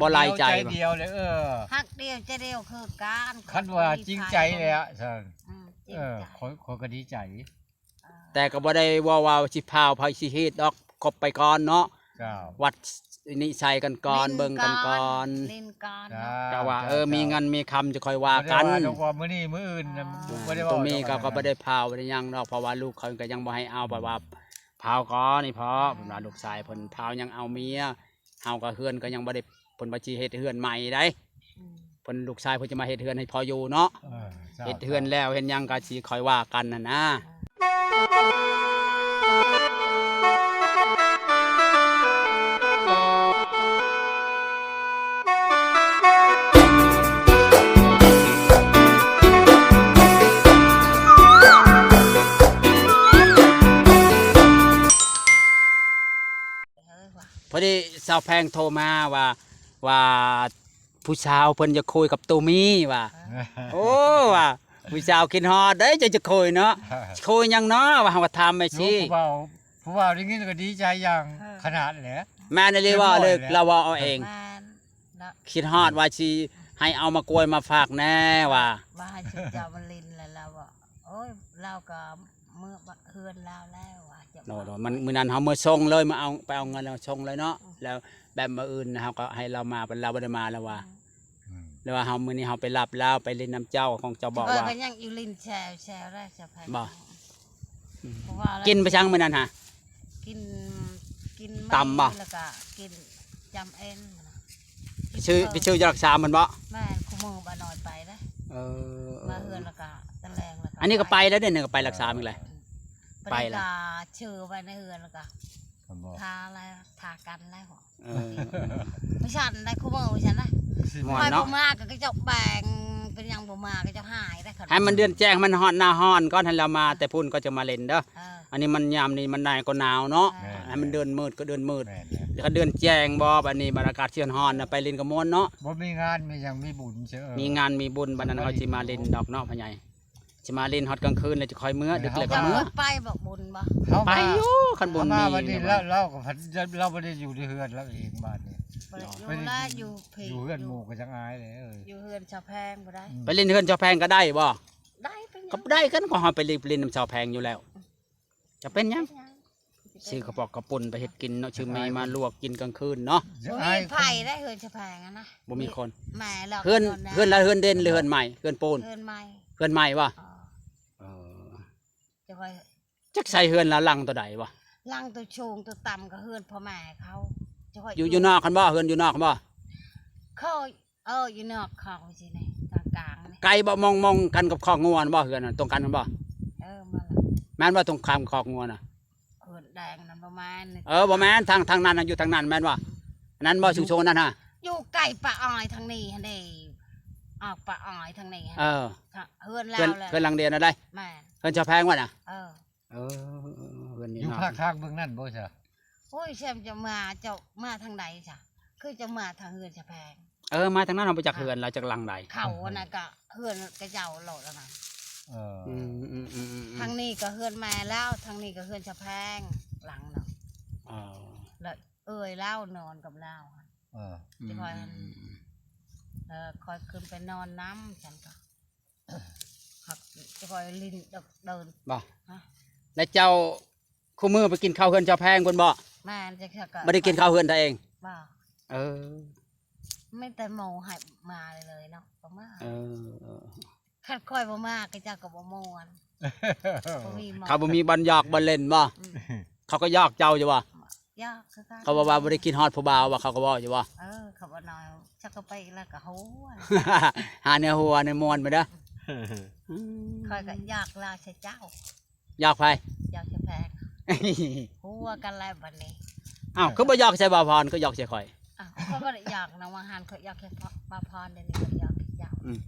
ບໍ່ຫຼາຍໃຈ ໃຈດຽວເລີຍ ເອີ ຮັກດຽວໃຈດຽວຄືກັນ ຄັນວ່າຈິງໃຈແລ້ວຊັ້ນ ອືມ ຈິງໃຈ ເອີ ຂ້ອຍ ຂ້ອຍກໍດີໃຈ ເອີ ແຕ່ກໍບໍ່ໄດ້ເວົ້າວ່າຊິພ້າວ ໃຜຊິເຮັດດອກ ຄົບໄປກ່ອນເນາະ ເຈົ້າ ວັດນິໄສກັນກ່ອນ ເບິ່ງກັນກ່ອນ ຫຼິ້ນກ່ອນເນາະ ເຈົ້າ ກໍວ່າ ເອີ ເຈົ້າ ມີເງິນມີຄຳຈະຄ່ອຍວ່າກັນ ບໍ່ໄດ້ວ່າດອກວ່າມື້ນີ້ມື້ອື່ນນະ ອ່າ ບໍ່ໄດ້ເວົ້າ ຕົວເມ ດອກ ເຂົາກໍບໍ່ໄດ້ພ້າວບໍ່ໄດ້ຫຍັງດອກ ເພາະວ່າລູກເຂົາກໍຍັງບໍ່ໃຫ້ເອົາ ເພາະວ່າພ້າວກ່ອນນີ້ເພາະ ອ່າ ເພິ່ນວ່າລູກຊາຍເພິ່ນພ້າວຍັງເອົາເມຍ ເຮົາກໍເຮືອນກໍຍັງບໍ່ໄດ້ ເພິ່ນວ່າຊິເຮັດເຮືອນໃໝ່ໃດ ອືມ ເພິ່ນ ລູກຊາຍເພິ່ນຈະມາເຮັດເຮືອນໃຫ້ພໍ່ຢູ່ເນາະ ເອີ ເຮັດເຮືອນແລ້ວເຮັດຫຍັງກໍຊິຄ່ອຍວ່າກັນຫັ້ນນາ ເອີ ພໍດີສາວແພງໂທມາວ່າ ວ່າຜູ້ສາວເພິ່ນຢາກຄຸຍກັບໂຕມີວ່າ ເອີ ໂອ້ ວ່າຜູ້ສາວຄິດຮອດເດ້ ຈະ ຈະຄຸຍເນາະ ຄຸຍຫຍັງເນາະ ວ່າເຮົາກໍຖາມແມ່ຊີ ຜູ້ບ່າວ ຜູ້ບ່າວໄດ້ຍິນກໍດີໃຈຢ່າງ ເອີ ຂະໜາດແຫຼະ ແມ່ນອີ່ຫຼີ ຄິດຮອດ ວ່າເລີຍ ແລ້ວ ລາວເວົ້າເອົາເອງ ແມ່ນ ເນາະ ຄິດຮອດວ່າຊິໃຫ້ເອົາໝາກກ້ວຍມາຝາກແດ່ວ່າ ວ່າໃຫ້ຊຸມເຈົ້າມາຫຼິ້ນ ແລ້ວລາວວ່າ ໂອ້ຍ ລາວກໍເມືອເຮືອນລາວແລ້ວວ່າ ໂດຍໆ ມື້ນັ້ນເຮົາເມືອສົ່ງເລີຍ ມາເອົາ ໄປເອົາເງິນແລ້ວສົ່ງເລີຍເນາະ ອືມ ແລ້ວແບບມື້ອື່ນເຮົາກໍໃຫ້ລາວມາ ບັດລາວບໍ່ໄດ້ມາແລ້ວວ່າ ອືມ ອືມ ແລ້ວວ່າເຮົາ ມື້ນີ້ເຮົາໄປຮັບລາວ ໄປຫຼິ້ນນຳເຈົ້າ ຂອງເຈົ້າບອກວ່າ ເພິ່ນກໍຍັງຢູ່ຫຼິ້ນແຊວໆ ໄດ້ສະໄພ ບໍ່ ອືມ ເພາະວ່າກິນໄປສັງມື້ນັ້ນຫະ ກິນ ກິນຕຳບໍ່ ແລ້ວກໍກິນຈຳເອັນ ໄປຊື້ ໄປຊື້ຢາລັກສາເພິ່ນບໍ່ ແມ່ນ ຄູ່ມື້ບ່າວນ້ອຍໄປເດ້ ເອີ ມາເຮືອນແລ້ວກໍຕະແລງແລ້ວກໍ ອັນນີ້ກໍໄປແລ້ວເດ້ ນີ້ກໍໄປລັກສາອີກແລ້ວ ອືມ ໄປແລ້ວ ກໍຊື່ໄວ້ໃນເຮືອນແລ້ວກໍ ທ່າແລ້ວ ທ່າກັນແລ້ວ ເອີ ມື້ຊັ້ນໄດ້ ຄູ່ມື້ມື້ຊັ້ນນະ ມ່ວນເນາະ ຂ້ອຍບໍ່ມາກໍເຂົາເຈົ້າແບ່ງ ເປັນຫຍັງບໍ່ມາ ເຂົາເຈົ້າຫາຍໄດ້ ໃຫ້ມັນເດືອນແຈ້ງ ໃຫ້ມັນຮອດໜ້າຮ້ອນກ່ອນ ໃຫ້ລາວມາແຕ່ພຸ້ນກໍຈະມາຫຼິ້ນເດີ ເອີ ອັນນີ້ມັນຍາມນີ້ມັນໜາວກໍໜາວເນາະ ແມ່ນ ໃຫ້ມັນເດືອນມືດກໍເດືອນມືດ ແມ່ນແລ້ວ ແລ້ວກໍເດືອນແຈ້ງບໍ່ ບັດນີ້ບັດອາກາດຮ້ອນໆນະ ໄປຫຼິ້ນກໍມ່ວນເນາະ ບໍ່ມີງານມີຫຍັງ ມີບຸນເຊີ ມີງານມີບຸນ ບັດນັ້ນເຮົາຊິມາຫຼິ້ນດອກເນາະ ພໍ່ໃຫຍ່ ຊິມາຫຼິ້ນຮອດກາງຄືນແລ້ວຈະຄ່ອຍເມືອ ເອີ ດຶກແລ້ວກໍເມືອ ເຈົ້າໄປບໍ່ບຸນບໍ່ ເຮົາໄປຢູ່ ຄັນບຸນມີ ມາບັດນີ້ ແລ້ວ ແລ້ວກໍ ລາວບໍ່ໄດ້ຢູ່ໃນເຮືອນລາວເອງບາດນີ້ ບໍ່ໄດ້ຢູ່ແລ້ວ ຢູ່ພີ້ ຢູ່ເຮືອນໝູ່ກໍຈັ່ງອາຍເລີຍ ຢູ່ເຮືອນຊາວແພງບໍ່ໄດ້ ອືມ ໄປຫຼິ້ນເຮືອນຊາວແພງກໍໄດ້ບໍ່ ໄດ້ ເປັນຫຍັງ ກໍໄດ້ກັນ ກໍເຮົາໄປຫຼິ້ນ ໄປຫຼິ້ນນຳຊາວແພງຢູ່ແລ້ວ ຈະເປັນຫຍັງ ເປັນຫຍັງ ຊື້ເຂົ້າປອກເຂົ້າປຸ້ນໄປເຮັດກິນເນາະ ຊື້ເມມາລວກກິນກາງຄືນເນາະ ມີໃຜໄດ້ເຮືອນຊາວແພງຫັ້ນນະ ບໍ່ມີຄົນ ແມ່ລາວ ເຮືອນ ເຮືອນລາວເຮືອນເດັ່ນ ຫຼືເຮືອນໃໝ່ ເຮືອນປູນ ເຮືອນໃໝ່ ເຮືອນໃໝ່ບໍ່ ເອີ ເອີ ຈະຄ່ອຍ ຈັກໃສ່ເຮືອນລາວຫຼັງໂຕໃດບໍ່ ຫຼັງໂຕສູງໂຕຕ່ຳກໍເຮືອນພໍ່ແມ່ເຂົາ ຈະຄ່ອຍ ຢູ່ ຢູ່ນອກຫັ້ນບໍ່ ເຮືອນຢູ່ນອກຫັ້ນບໍ່ ເຂົາ ເອີ ຢູ່ນອກຄອກຊີ້ນີ້ ກາງໆນີ້ ໄກບໍ່ ມອງໆກັນກັບຄອກງົວຫັ້ນບໍ່ ເຮືອນນັ້ນ ຕົງກັນຫັ້ນບໍ່ ເອີ ແມ່ນລະ ແມ່ນບໍ່ ຕົງຂ້າມຄອກງົວນະ ເຮືອນແດງນັ້ນບໍ່ແມ່ນ ເອີ ບໍ່ແມ່ນ ທາງ ທາງນັ້ນນະ ຢູ່ທາງນັ້ນແມ່ນບໍ່ ອັນນັ້ນບໍ່ ສູງໆນັ້ນຫະ ຢູ່ໃກ້ປ່າອ້ອຍທາງນີ້ຫັ້ນເດ້ ອອກປ່າອ້ອຍທາງນີ້ ເອີ ເຮືອນລາວ ເຮືອນ ເຮືອນຫຼັງດຽວນັ້ນໄດ໋ ແມ່ນ ເຮືອນຊາວແພງວ່ານະ ເອີ ເອີ ເຮືອນຢູ່ພາກທາງເບື້ອງນັ້ນບໍ່ຊະ ໂອ້ຍ ແຊມຈະມາ ເຈົ້າມາທາງໃດຊະ ຄືຈະມາທາງເຮືອນຊາວແພງ ເອີ ມາທາງນັ້ນ ເຮົາບໍ່ຈັກເຮືອນລາວຈັກຫຼັງໃດ ເຂົາຫັ້ນນະກະເຮືອນຂະເຈົ້າໂລດຫັ້ນນະ ເອີ ອືມໆໆໆໆ ທາງນີ້ກະເຮືອນແມ່ລາວ ທາງນີ້ກະເຮືອນຊາວແພງຫຼັງໜຶ່ງ ເອີ ແລ້ວເອື້ອຍລາວນອນກັບລາວ ເອີ ຈະຄ່ອຍ ອືມໆໆໆ ແລ້ວຄ່ອຍຂຶ້ນໄປນອນນຳ ຊັ້ນກະ ຮັກຈະຄ່ອຍຫຼິ້ນເດິກເດີນ ບໍ່ ຮະ ແລ້ວເຈົ້າ ຄູ່ມື້ໄປກິນເຂົ້າເຮືອນຊາວແພງພຸ້ນບໍ່ ແມ່ນ ຈັກ ບໍ່ໄດ້ກິນເຂົ້າເຮືອນຕົວເອງ ບໍ່ ເອີ ມີແຕ່ໝູ່ໃຫ້ມາເລີຍເນາະ ກໍມາ ເອີ ຄັນຂ້ອຍບໍ່ມາ ຂະເຈົ້າກໍບໍ່ມ່ວນ ບໍ່ມີໝູ່ ເຂົາບໍ່ມີບ່ອນຢອກບ່ອນຫຼິ້ນບໍ່ ອືມ ເຂົາກໍຢອກເຈົ້າຢູ່ບໍ່ ຢອກຄືກັນ ເຂົາເວົ້າວ່າບໍ່ໄດ້ຄິດຮອດຜູ້ບ່າວວ່າ ເຂົາກໍເວົ້າຢູ່ບໍ່ ເອີ ເຂົາບໍ່ນ້ອຍ ຈັກກໍໄປແລ້ວກໍຫົວ ຫາແນວຫົວແນວມ່ວນໄປເດີ ຂ້ອຍກໍຢອກລາວໃສ່ເຈົ້າ ຢອກໃຜ ຢອກໃສ່ແພງ ຫົວກັນແລ້ວບັດນີ້ ອ້າວ ຄືບໍ່ຢອກໃສ່ບ່າວພອນ ຄືຢອກໃສ່ຂ້ອຍ ອ້າວ ຂ້ອຍບໍ່ໄດ້ຢອກນະ ວ່າຫັ້ນຂ້ອຍຢອກໃສ່ບ່າວພອນ ດຽວນີ້ຂ້ອຍຢອກໃສ່ເຈົ້າ ອືມ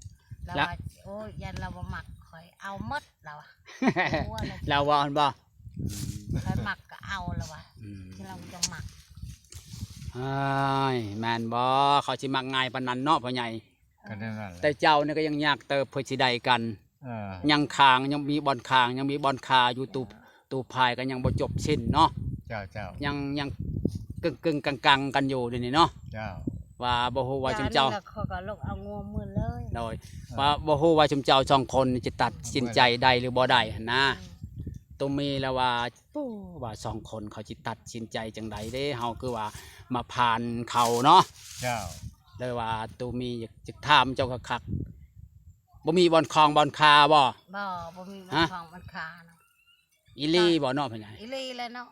ລາວວ່າ ໂອ້ຍ ຢ້ານລາວບໍ່ມັກຂ້ອຍ ເອົາໝົດ ລາວວ່າ ລາວວ່າຫັ້ນບໍ່ ຂ້ອຍມັກກໍເອົາລະວ່າ ອືມ ທີ່ລາວຈະມັກ ອ້າຍ ແມ່ນບໍ່ ເຂົາຊິມັກງ່າຍປານນັ້ນເນາະພໍ່ໃຫຍ່ ກໍແນວນັ້ນແຫຼະ ແຕ່ເຈົ້ານີ້ກໍຍັງຍາກເຕີບເພື່ອຊິໄດ້ກັນ ເອີ ຍັງຄ້າງ ຍັງມີບ່ອນຄ້າງ ຍັງມີບ່ອນຄາຢູ່ ຕູ ຕູພາຍກໍຍັງບໍ່ຈົບສິ້ນເນາະ ເຈົ້າໆ ຍັງ ຍັງກຶ່ງໆກັງໆກັນຢູ່ດຽວນີ້ເນາະ ເຈົ້າ ວ່າບໍ່ຮູ້ວ່າຊຸມເຈົ້າ ຈາກນີ້ລະຂ້ອຍກໍລົງເອົາງົວມື້ເລີຍ ໂດຍ ເອີ ວ່າບໍ່ຮູ້ວ່າຊຸມເຈົ້າສອງຄົນຈະຕັດສິນໃຈໄດ້ຫຼືບໍ່ໄດ້ຫັ້ນນະ ອືມ ໂຕມີລະວ່າ ໂອ້ ວ່າສອງຄົນເຂົາຊິຕັດສິນໃຈຈັ່ງໃດເດ້ ເຮົາຄືວ່າມາຜ່ານເຂົາເນາະ ເຈົ້າ ເລີຍວ່າໂຕມີຢາກ ຢາກຖາມເຈົ້າຄັກໆ ບໍ່ມີບ່ອນຂອງບ່ອນຄາບໍ່? ບໍ່ ບໍ່ມີບ່ອນຂອງບ່ອນຄາເນາະ ອີ່ຫຼີບໍ່ເນາະ ພໍ່ໃຫຍ່? ອີ່ຫຼີແຫຼະເນາະ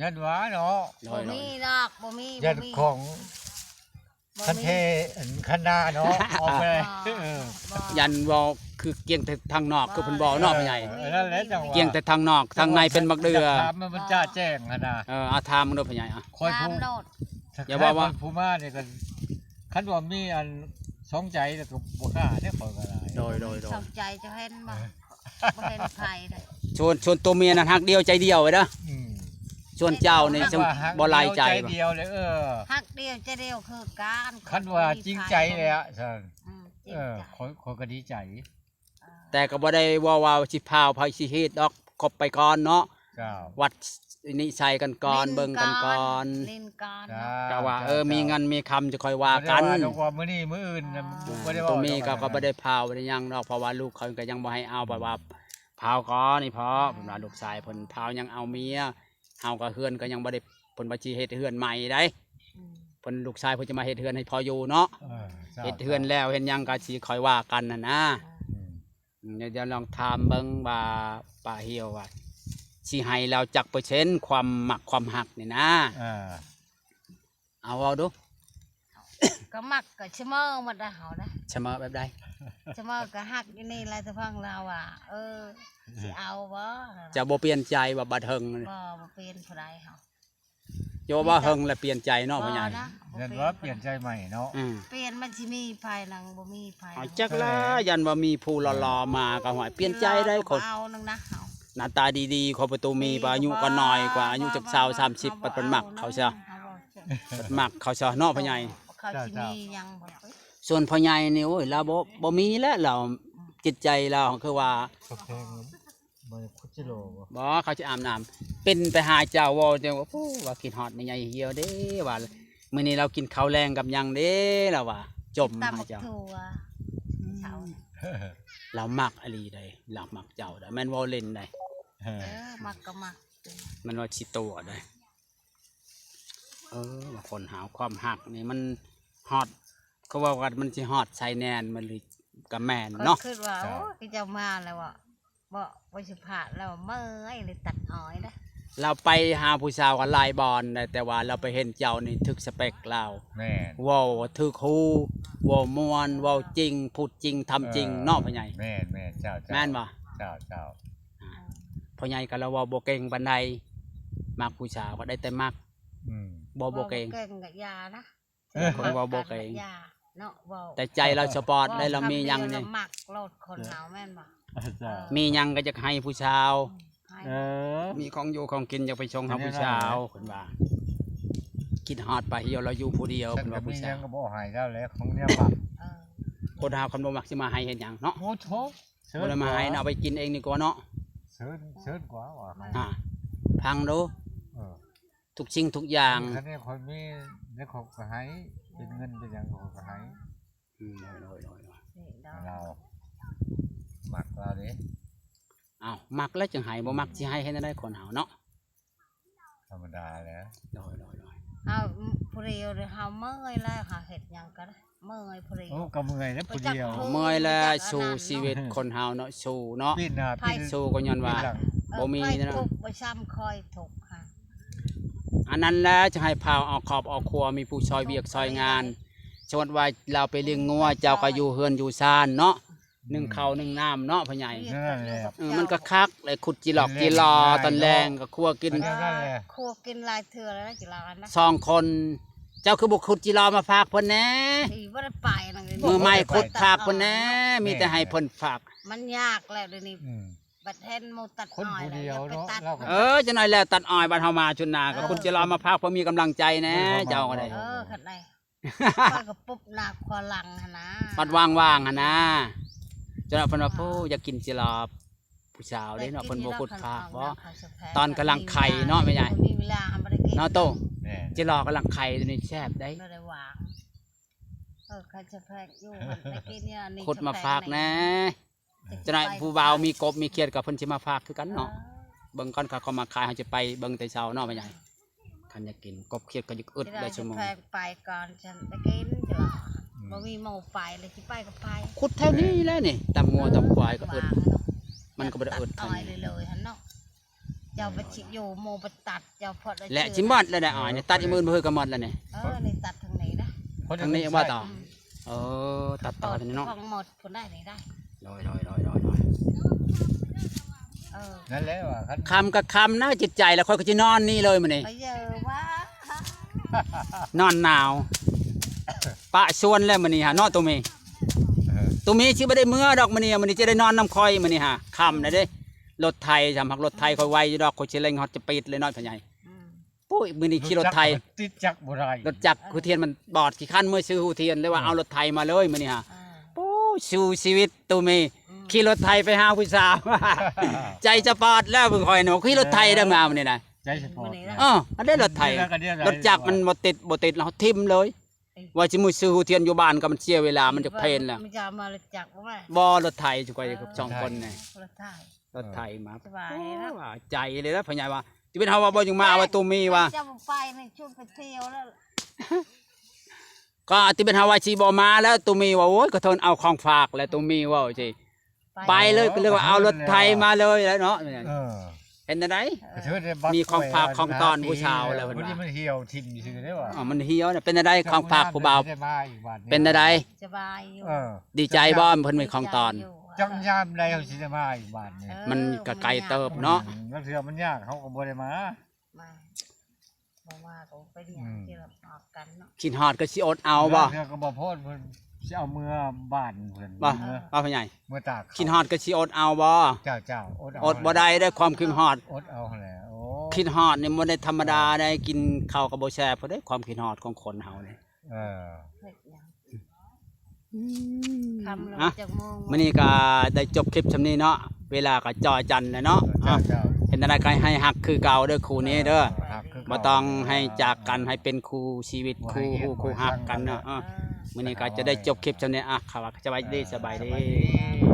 ຢ້ານວ່າເນາະ ໂດຍ ບໍ່ມີດອກ ບໍ່ມີ ຢ້ານຂອງ ບໍ່ມີ ຄັນແທ້ ອັນຄັນໜ້າເນາະ ອອກໄປ ບໍ່ ເອີ ບໍ່ ຢ້ານເວົ້າຄືກຽງແຕ່ທາງນອກ ຄືເພິ່ນເວົ້າເນາະ ພໍ່ໃຫຍ່ ເອີ ນັ້ນແຫຼະຈັ່ງວ່າ ກຽງແຕ່ທາງນອກ ທາງໃນເປັນໝາກເດືອ ຢາກຖາມມັນຈະແຈ້ງຫັ້ນນະ ເອີ ເອົາຖາມເບິ່ງດູ ພໍ່ໃຫຍ່ ເອົາ ຂ້ອຍຜູ້ ຖາມໂລດ ຢ່າເວົ້າວ່າ ຂ້ອຍຜູ້ມານີ້ກໍ ຄັນວ່າມີອັນສອງໃຈແລ້ວກໍບໍ່ກ້າເດ້ ຂ້ອຍກໍໄດ້ ໂດຍ ໂດຍ ໂດຍ ສອງໃຈເຈົ້າເຫັນບໍ່? ບໍ່ເຫັນໃຜເດ້ ສ່ວນ ສ່ວນຕົວເມຍນັ້ນຮັກດຽວໃຈດຽວເດີ ອືມ ສ່ວນເຈົ້ານີ້ຈັ່ງບໍ່ຫຼາຍໃຈ ຮັກດຽວໃຈດຽວເລີຍ ເອີ ຮັກດຽວໃຈດຽວຄືກັນ ຄັນວ່າຈິງໃຈແລ້ວຊັ້ນ ອືມ ຈິງໃຈ ເອີ ຂ້ອຍ ຂ້ອຍກໍດີໃຈ ເອີ ແຕ່ກໍບໍ່ໄດ້ເວົ້າວ່າຊິພ້າວໃຜຊິເຮັດດອກ ຄົບໄປກ່ອນເນາະ ເຈົ້າ ວັດນິໄສກັນກ່ອນ ເບິ່ງກັນກ່ອນ ຫຼິ້ນກັນ ເຈົ້າ ກໍວ່າ ເອີ ເຈົ້າ ມີເງິນມີຄຳຈະຄ່ອຍວ່າກັນ ບໍ່ໄດ້ວ່າດອກວ່າມື້ນີ້ມື້ອື່ນນະ ເອີ ບໍ່ໄດ້ເວົ້າ ຕົວມີກໍ ກໍບໍ່ໄດ້ພ້າວບໍ່ໄດ້ຫຍັງດອກ ເພາະວ່າລູກເຂົາກໍຍັງບໍ່ໃຫ້ເອົາ ເພາະວ່າພ້າວກ່ອນນີ້ພໍ່ ເພິ່ນວ່າລູກຊາຍເພິ່ນພ້າວຍັງເອົາເມຍ ເຮົາກໍເຮືອນກໍຍັງບໍ່ໄດ້ ເພິ່ນວ່າຊິເຮັດເຮືອນໃໝ່ໃດ ອືມ ເພິ່ນ ລູກຊາຍເພິ່ນຈະມາເຮັດເຮືອນໃຫ້ພໍ່ຢູ່ເນາະ ເອີ ເຈົ້າ ເຮັດເຮືອນແລ້ວເຮັດຫຍັງກໍຊິຄ່ອຍວ່າກັນຫັ້ນນະ ອືມ ອືມ ດຽວລອງຖາມເບິ່ງວ່າປ້າຫ່ຽວວ່າ ຊິໃຫ້ລາວຈັກເປີເຊັນ ຄວາມມັກຄວາມຮັກນີ້ນະ ເອີ ເອົາເວົ້າດູ ກໍມັກກໍສະເໝີໝົດລະເຮົານະ ສະເໝີແບບໃດ? ສະເໝີກໍຮັກຢູ່ນີ້ແຫຼະ ແຕ່ຟັງລາວວ່າ ເອີ ຊິເອົາບໍ່ ເຈົ້າບໍ່ປ່ຽນໃຈວ່າບັດເຫິງ ບໍ່ ບໍ່ປ່ຽນຜູ້ໃດເຮົາ ໂຍວ່າເຫິງແລ້ວປ່ຽນໃຈເນາະ ພໍ່ໃຫຍ່ ບໍ່ນະ ແມ່ນວ່າປ່ຽນໃຈໃໝ່ເນາະ ອືມ ປ່ຽນມັນຊິມີໃຜນະ ບໍ່ມີໃຜ ເອົາຈັກລະ ຢ້ານວ່າມີຜູ້ຫຼໍ່ໆມາກໍຫ້ວຍປ່ຽນໃຈໄດ້ຄົນ ເອົານຳນະເຮົາ ໜ້າຕາດີໆ ຂອບປະຕູມີ ອາຍຸກໍນ້ອຍກວ່າ ອາຍຸຈັກຊາວ ສາມສິບ ປັດມັກເຂົາຊະ ເຮົາບໍ່ ມັກເຂົາຊະເນາະພໍ່ໃຫຍ່ ເຂົາຊິມີຫຍັງບໍ່ ສ່ວນພໍ່ໃຫຍ່ນີ້ ໂອ້ຍ ລາວບໍ່ ບໍ່ມີແລ້ວ ລາວ ອືມ ຈິດໃຈລາວຄືວ່າ ບໍ່ ເຂົາຊິອາບນ້ຳ ປິ່ນໄປຫາເຈົ້າ ເວົ້າ ເຈົ້າວ່າ ໂອ້ ວ່າຄິດຮອດແມ່ໃຫຍ່ຫ່ຽວເດ້ ວ່າມື້ນີ້ລາວກິນເຂົ້າແລງກັບຫຍັງເດ້ ລາວວ່າ ຈົ່ມຫາເຈົ້າ ລາວມັກອີ່ຫຼີໃດ ລາວມັກເຈົ້າໃດ ແມ່ນເວົ້າຫຼິ້ນໃດ ເອີ ມັກກໍມັກ ແມ່ນວ່າຊິຕົວະໃດ ເອີ ວ່າຄົນເຮົາຄວາມຮັກນີ້ມັນຮອດ ເຂົາເວົ້າກັນມັນຊິຮອດຊາຍແດນມັນຫຼື ກໍແມ່ນເນາະ ຂ້ອຍຄິດວ່າ ໂອ້ ຄືເຈົ້າມາແລ້ວເບາະ ບໍ່ ບໍ່ຊິພາດແລ້ວ ເມື່ອຍເລີຍຕັດອ້ອຍເດ້ ລາວໄປຫາຜູ້ສາວກໍຫຼາຍບ່ອນໃດ ແຕ່ວ່າລາວໄປເຫັນເຈົ້ານີ້ຖືກສະເປັກລາວ ແມ່ນ ເວົ້າຖືກຫູ ເວົ້າມ່ວນ ເວົ້າຈິງ ພູດຈິງ ທຳຈິງ ເອີ ເນາະພໍ່ໃຫຍ່ ແມ່ນໆ ເຈົ້າໆ ແມ່ນບໍ່? ເຈົ້າໆ ພໍ່ໃຫຍ່ກໍລາວເວົ້າບໍ່ເກັ່ງປານໃດ ມັກຜູ້ສາວກໍໄດ້ແຕ່ມັກ ອືມ ເວົ້າບໍ່ເກັ່ງ ເວົ້າບໍ່ເກັ່ງກໍຢ່ານະ ຄົນເວົ້າບໍ່ເກັ່ງ ເວົ້າເກັ່ງກໍຢ່າເນາະ ເວົ້າ ແຕ່ໃຈລາວສະປອດ ເວົ້າ ແລະລາວມີຫຍັງນີ້ ຄຳດຽວລາວມັກໂລດຄົນເຮົາແມ່ນບໍ່? ເຈົ້າ ເອີ ມີຫຍັງກໍຢາກໃຫ້ຜູ້ສາວ ອືມ ໃຫ້ ເອີ ມີຂອງຢູ່ຂອງກິນຢາກໄປສົ່ງໃຫ້ຜູ້ສາວ ເພິ່ນວ່າ ຄິດຮອດປ້າຫ່ຽວລາວຢູ່ຜູ້ດຽວ ເພິ່ນວ່າຜູ້ສາວ ຍັງກໍບໍ່ໃຫ້ລາວແຫຼະ ຂອງແນວມັກ ເອີ ຄົນເຮົາຄັນບໍ່ມັກຊິມາໃຫ້ເຮັດຫຍັງເນາະ ໂອ້ໂທ້ ບໍ່ໄດ້ມາໃຫ້ເນາະ ເອົາໄປກິນເອງດີກວ່າເນາະ ເຊີນ ເຊີນກວ່າວ່າໃຫ້ ອ່າ ຟັງດູ ເອີ ທຸກສິ່ງທຸກຢ່າງ ຄັນນີ້ຂ້ອຍມີ ແລ້ວຂ້ອຍກໍໃຫ້ ເປັນເງິນເປັນຫຍັງຂ້ອຍກໍໃຫ້ ອືມ ໂດຍໆ ລາວມັກລາວເດ້ ອ້າວ ມັກແລ້ວຈຶ່ງໃຫ້ ບໍ່ມັກຊິໃຫ້ເຮັດແນວໃດ ຄົນເຮົາເນາະ ທຳມະດາແຫຼະ ໂດຍໆ ເຮົາຜູ້ດຽວເຮົາເມື່ອຍແລ້ວ ເຮົາເຮັດຫຍັງກໍໄດ້ ເມື່ອຍຜູ້ດຽວ ໂອ້ ກໍເມື່ອຍແລ້ວຜູ້ດຽວ ເມື່ອຍແລ້ວ ໄປຈັກເພິ່ນ ສູ້ຊີວິດຄົນເຮົາເນາະ ສູ້ເນາະ ປີນໜ້າ ໄປສູ້ກໍຍ້ອນວ່າ ເອີ ບໍ່ມີ ໄປທຸກ ບໍ່ຊ້ຳຄອຍທຸກຫັ້ນ ອັນນັ້ນແຫຼະ ຈະໃຫ້ພາວເອົາຄອບເອົາຄົວ ມີຜູ້ຊ່ອຍວຽກຊ່ອຍງານ ສົມມຸດວ່າລາວໄປລ້ຽງງົວ ເຈົ້າກໍຢູ່ເຮືອນຢູ່ຊານເນາະ ໜຶ່ງເຂົ້າໜຶ່ງນ້ຳເນາະ ພໍ່ໃຫຍ່ ນັ້ນແຫຼະ ເອີ ມັນກໍຄັກ ໄດ້ຂຸດຈີຫຼອກຈີຫຼໍຕອນແລງກໍຄົວກິນ ເອີ ຄົວກິນຫຼາຍເທື່ອແລ້ວຈີຫຼໍນະ ສອງຄົນ ເຈົ້າຄືບໍ່ຂຸດຈີຫຼໍມາຝາກເພິ່ນແດ່ ຊິບໍ່ໄດ້ໄປນະ ມື້ໃໝ່ຂຸດຝາກເພິ່ນແດ່ ມີແຕ່ໃຫ້ເພິ່ນຝາກ ມັນຍາກແລ້ວດຽວນີ້ ອືມ ບັດເຫັນໝູ່ຕັດອ້ອຍແລ້ວ ຢ່າໄປຕັດ ເອີ ຈັກໜ້ອຍແລ້ວຕັດອ້ອຍ ບັດເຮົາມາຊຸນນາກໍຂຸດຈີຫຼໍມາຝາກ ເພື່ອມີກຳລັງໃຈແດ່ ເຈົ້າກໍໄດ້ ເອີ ຄັນໄດ້ ຂ້ອຍກໍປຸບໜ້າຂວາຫຼັງຫັ້ນນະ ບັດວ່າງໆຫັ້ນນະ ຈົນວ່າເພິ່ນວ່າ ໂອ້ ຢາກກິນຈີຫຼໍຜູ້ສາວເດ້ເນາະ ເພິ່ນບໍ່ຂຸດຝາກບໍ່ ຕອນກຳລັງໄຂ່ເນາະ ແມ່ໃຫຍ່ ບໍ່ມີເວລາ ບໍ່ໄດ້ກິນ ເນາະໂຕ ແມ່ນ ຈີຫຼໍກຳລັງໄຂ່ ໂຕນີ້ແຊບເດ້ ບໍ່ໄດ້ຫວ່າງ ເອີ ເຂົາຈະແພກຢູ່ຫັ້ນ ໄດ້ກິນຢູ່ອັນນີ້ ຂຸດມາຝາກແດ່. ຈະໄດ້ຜູ້ບ່າວມີກົບມີຂຽດກໍເພິ່ນຊິມາຝາກຄືກັນເນາະ. ເອີ ເບິ່ງກ່ອນ ເຂົາເອົາມາຂາຍ ເຮົາຈະໄປເບິ່ງແຕ່ເຊົ້າເນາະ ແມ່ໃຫຍ່. ຄັນຢາກກິນກົບຂຽດກໍຢາກອຶດ ຊິໄດ້ ໄດ້ຊົ່ວໂມງ ແພກໄປກ່ອນ ຈັ່ງໄດ້ກິນ. ອືມ ບໍ່ມີໝູ່ໄປ ແລ້ວຊິໄປກໍໄປ. ຂຸດແຖວນີ້ແຫຼະນີ້ ຕຳງົວຕຳຄວາຍກໍອຶດ ມັນກໍບໍ່ໄດ້ອຶດ ຕັດອ້ອຍເລີຍໆຫັ້ນເນາະ. ເຈົ້າໄປຊິຢູ່ໝູ່ໄປຕັດ ເຈົ້າພໍໄດ້ ແລະຊິໝົດແລ້ວໄດ໋ ອ້ອຍນີ້ ຕັດອີ່ໝື່ນບໍ່ຄືກໍໝົດແລ້ວນີ້. ເອີ ນີ້ຕັດທາງນີ້ນະ ທາງນີ້ບໍ່ຕໍ່. ອືມ ເອີ ຕັດຕໍ່ທາງນີ້ເນາະ ຂອງໝົດພຸ້ນໄດ໋ນີ້ໄດ໋. ໂດຍໆໆໆໆ ເອີ ນັ້ນແຫຼະວ່າ ຄ່ຳກໍຄ່ຳນະ ຈິດໃຈແລ້ວ ຂ້ອຍກໍຊິນອນນີ້ເລີຍມື້ນີ້ ໄປເຢີວ່າ ນອນໜາວ ປະຊວນແລ້ວມື້ນີ້ຫາເນາະ ໂຕເມ. ເອີ ໂຕເມຊິບໍ່ໄດ້ເມືອດອກມື້ນີ້ ມື້ນີ້ຈະໄດ້ນອນນຳຂ້ອຍມື້ນີ້ຫາ ຄ່ຳແລ້ວເດ້. ລົດໄຖ ສຳລັບລົດໄຖຂ້ອຍໄວຢູ່ດອກ ຂ້ອຍຊິເລັ່ງຮອດຈະປິດເລີຍເນາະ ພໍ່ໃຫຍ່. ອືມ ໂອ້ຍ ມື້ນີ້ຂີ່ລົດໄຖ ລົດຈັກບໍ່ໄດ້ ລົດຈັກ ເອີ ຮູທຽນມັນບອດ ຂີ້ຄັນເມືອຊື້ຮູທຽນ ເລີຍວ່າ ເອີ ເອົາລົດໄຖມາເລີຍມື້ນີ້ຫາ. ເອີ ໂອ້ ສູ້ຊີວິດໂຕເມ ອືມ ຂີ່ລົດໄຖໄປຫາຜູ້ສາວ ໃຈສະປອດແລ້ວ ເບິ່ງຂ້ອຍເນາະ ຂີ່ລົດໄຖໄດ້ມາມື້ນີ້ນະ ໃຈສະປອດ. ເອີ ອັນໃດລົດໄຖ ລົດຈັກມັນບໍ່ຕິດ ບໍ່ຕິດ ເຮົາຖິ້ມເລີຍ. ວ່າຊິມື້ຊື້ຮູທຽນຢູ່ບ້ານກໍມັນເສຍເວລາ ມັນຈະເພນແລ້ວ. ບໍ່ ລົດໄຖ ຈຸກໄວ້ ເອີ ສອງຄົນນີ້ ລົດໄຖ ລົດໄຖມາ ສະບາຍເນາະ. ໂອ້ ວ່າໃຈເລີຍລະ ພໍ່ໃຫຍ່ວ່າ ຕິເປັນເຮົາວ່າບໍ່ຍັງມາ ວ່າໂຕເມວ່າ ເຈົ້າບໍ່ໄປນີ້ ຊວນໄປທ່ຽວແລ້ວ ກໍຕິເປັນເຮົາວ່າຊິບໍ່ມາແລ້ວ ໂຕເມວ່າ ໂອ້ຍ ຂະເທີນເອົາຂອງຝາກແລ້ວ ໂຕເມເວົ້າຊີ້. ໄປເລີຍ ກໍເລີຍວ່າເອົາລົດໄຖມາເລີຍແຫຼະເນາະ. ເອີ ເປັນຈັ່ງໃດ ມີຂອງຝາກຂອງຕ້ອນຜູ້ສາວແລ້ວ ເພິ່ນວ່າ ມັນຫ່ຽວຖິ້ມຊື່ເດ້ວ່າ. ອໍ ມັນຫ່ຽວນະ ເປັນຈັ່ງໃດຂອງຝາກຜູ້ບ່າວ ເປັນຈັ່ງໃດ ສະບາຍຢູ່. ເອີ ດີໃຈບໍ່ ເພິ່ນມີຂອງຕ້ອນ ຈັກຍາມໃດເຮົາຊິໄດ້ມາອີກບາດນີ້. ເອີ ມັນກໍໄກເຕີບເນາະ ອືມ ລາງເທື່ອມັນຍາກ ເຮົາກໍບໍ່ໄດ້ມາ ມາ ບໍ່ມາກໍບໍ່ເປັນຫຍັງ ອືມ ທີ່ເຮົາອອກກັນເນາະ. ຄິດຮອດກໍຊິອົດເອົາບໍ່ ລາງເທື່ອກໍບໍ່ພໍດ ເພິ່ນຊິເອົາເມືອບ້ານເພິ່ນບໍ່ ເອີ ວ່າພໍ່ໃຫຍ່ ເມືອຕາກ ຄິດຮອດກໍຊິອົດເອົາບໍ່. ເຈົ້າໆ ອົດເອົາ ອົດບໍ່ໄດ້ເດ້ ຄວາມຄິດຮອດ ອົດເອົາຫັ້ນແຫຼະ. ໂອ້ ຄິດຮອດນີ້ບໍ່ໄດ້ທຳມະດາເດ້ ກິນເຂົ້າກໍບໍ່ແຊບເດ້ ຄວາມຄິດຮອດຂອງຄົນເຮົານີ້. ເອີ ເຮັດຫຍັງ ອືມ ຄ່ຳແລ້ວ ອະ ຈັກໂມງ ມື້ນີ້ກໍໄດ້ຈົບຄລິບຊ່ຳນີ້ເນາະ ເວລາກໍຈ່ອຍຈັນແລ້ວເນາະ. ເຈົ້າໆ ເປັນຈັ່ງໃດກໍໃຫ້ຮັກຄືເກົ່າເດີຄູ່ນີ້ເດີ ເອີ ຮັກຄືເກົ່າ ບໍ່ຕ້ອງໃຫ້ຈາກກັນ ໃຫ້ເປັນຄູ່ຊີວິດ ຄູ່ຮູ້ຄູ່ຮັກກັນເນາະ. ເອີ ມື້ນີ້ກໍຈະໄດ້ຈົບຄລິບຊ່ຳນີ້ ອະ ຂ້າວ່າສະບາຍດີ ເອີ ສະບາຍດີ ສະບາຍດີ.